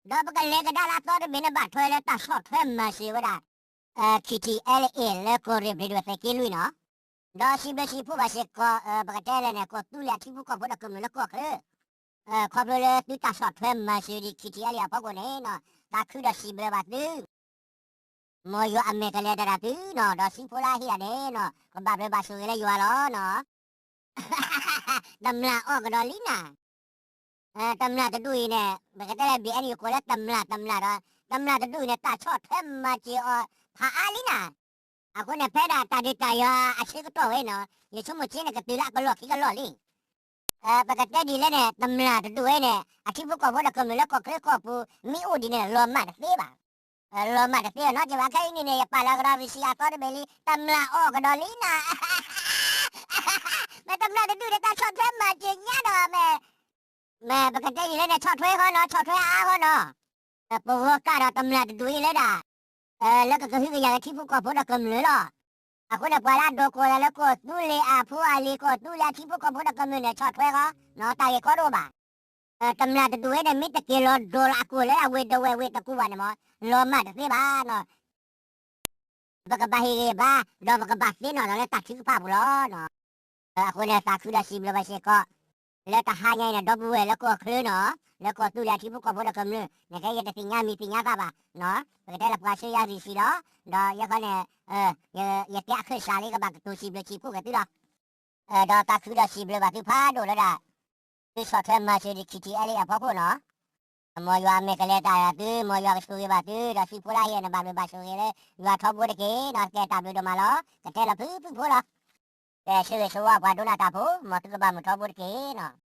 ဒီးပကလဲၤကဒါလၢအသီတဘ့ၣ်န့ၣ် ဘၣ်ထွဲလၢတၢ်ဆီၣ်ထွဲမၤစၢၤဝဲဒၣ် ခံထံအဲလအ့ၣ် လၢကီၢ်ရ့ၣ်ဘျ့းဒဝဲၣ်သုးက့လွံၢ်နီၤ. ဒီးစံးဘျုးစံးဖှိၣ်ဘၣ်စ့ၢ်ကီး ပကတဲလဲၣ်န့ၣ် ကီၢ်သူလ့ၤအထံဖိကီၢ်ဖိဒီးကမျၢၢ်လၢကီၢ်ချၢ ခီဖျိလၢသုတၢ်ဆီၣ်ထွဲမၤစၢၤဒံး ခံထံအဲလအ့ၣ်အဖီခိၣ်န့ၣ်နီၤ, သးခုဒီးစံးဘျုးဘၣ်သု မ်ယွၤအမဲာ်ကလဲၤတၢ်ဒၣ်သုနီၤ, ဒီးစံးဖှိၣ်လၢဟ့ၣ်ဒၣ်န့ၣ်နီၤ, ကဘၣ်ဘျုးဘၣ်ဆိၣ်ဂ့ၤလၢယွၤလီၤနီၤ. တမျၢ်အီၣ်ကဒီးလံနၤ, တမျၢ်တဒူၣ်အံၤန့ၣ် ပကတဲလၢ ဘံၣ်အဲၣ်ယူၣ် ကိးလၢတမျၢ်တမျၢ်ဒီး တမျၢ်တဒူၣ်အံၤန့ၣ် တၢ်ဆီၣ်ထွဲမၤစၢၤအီၤဖးအါလံနၤ. အဃိန့ၣ် ဖဲဒၣ်တၢ်ဒုးတၢ်ယၤအဆၢကတီၢ်ဝဲနီၤ, ယဆိကမိၣ်က့န့ၣ် ကတုၤလၢအကလီၢ်ခံကလီၢ်လံ. ပကတဲဒ်လဲၣ်န့ၣ် တမျၢ်တဒူၣ်ဝဲန့ၣ် အထံဖိကီၢ်ဖိဒီးကမျၢၢ်လၢကီၢ်ချၢကီၢ်ပူၤ မ့ၢ်အိၣ်ဒ်န့ၣ် လီၤမၢ်တသ့ဘၣ်. လီၤမၢ်တသ့ဘၣ်နီၤ, ကဘၣ်ခဲအံၤန့ၣ်န့ၣ် ယပာ်လီၤကဒီးရံးစံးအသီတဘ့ၣ်လံ, တမျၢ်အီၣ်ကဒီးလံနၤ, မ့ၢ်တမျၢ်တဒူၣ်ဒီး တၢ်ဆီၣ်ထွဲမၤစၢၤညါဒီး မ့ၢ် မ့ၢ်ပကတဲဒ်လဲၣ်န့ၣ် ဆီၣ်ထွဲဃီနီၤ, ဆီၣ်ထွဲအါဃီနီၤ. ပဂီၢ်ကၢ်ဒီးတမျၢ်တဒူၣ်အံၤလၢဒၣ် လၢကကဟုကယာ်က့ၤထံဖိကီၢ်ဖိဒီးကမျၢၢ်လီၤ. အဃိန့ၣ် ပှၤလၢအဒိးကိးလၢ ကီၢ်သူလ့ၤအဖိအလံၤ ကီၢ်သူလ့ၤအထံဖိကီၢ်ဖိဒီးကမျၢၢ်န့ၣ် ဆီၣ်ထွဲဃီနီၤ, တၢ်ဂ့ၢ်ကီတအိၣ်ဘၣ်. တမျၢ်တဒူၣ်ဝဲန့ၣ် မ့ၢ်တက့ၤလီၤဒိးလီၤအကိာ်လၢအဝ့ၢ်ဒဝဲၢ်ဝ့ၢ်တကူၣ်ဘၣ်န့ၣ်မ့ၢ် လီၤမၢ်တသ့ဘၣ်နီၤ. ပကဘၣ်ဟ့ၣ်ဂံၢ်ဘါ ဒီးပကဘၣ်သ့ၣ်နီၣ်ထီၣ်လၢတၢ်ထုကဖၣ်ပူၤလီၤ. အဃိန့ၣ် သးခုဒီးစံးဘျုးဘၣ်စ့ၢ်ကီး လၢတဟါညါအံၤန့ၣ် ဒီပုၢ်ဝဲၢ်လၢကီၢ်ချၢနီၤ, လၢကီၢ်သူလ့ၤအထံဖိကီၢ်ဖိဒီးကမျၢၢ်န့ၣ် ခဲအံၤယတသ့ၣ်ညါမံၤသ့ၣ်ညါသးဘၣ်, ပကတဲလၢပှၤဆှၢယၤရံးစံးလီၤ. ဒီးယဲခီန့ၣ် ယတဲအခိၣ်စးလံ ကဘၣ်ကတိၤစံးဘျုးစံးဖှိၣ်က့ၤသုလီၤ. ဒီးသးခုဒီးစံးဘျုးဘၣ်သုဖးဒိၣ်လၢဒၣ် သုဆီၣ်ထွဲမၤစၢၤဒံး ခံထံအဲလအ့ၣ်အဖီခိၣ်နီၤ. မ်ယွၤအမဲာ်ကလဲၤတၢ်ဒၣ်သု, မ်ယွၤကဆိၣ်ဂ့ၤဘၣ်သု, ဒီးစံးဖှိၣ်လၢဟ့ၣ်န့ၣ် ဘၣ်ဘျုးဘၣ်ဆိၣ်ဂ့ၤလၢ ယွၤထီဘိတက့ၢ်နီၤ, ကဲတၢ်ဘျုးဒိၣ်မးလီၤ. ကတဲလီၤဖုဖုဖိလီၤ. ကဲဆၢဂ့ၤဆၢဝါပှၤဒိကနၣ်တၢ်ဖိ, မ်သုကဘၣ်မုာ်ထီဘိတက့ၢ်နီၤ.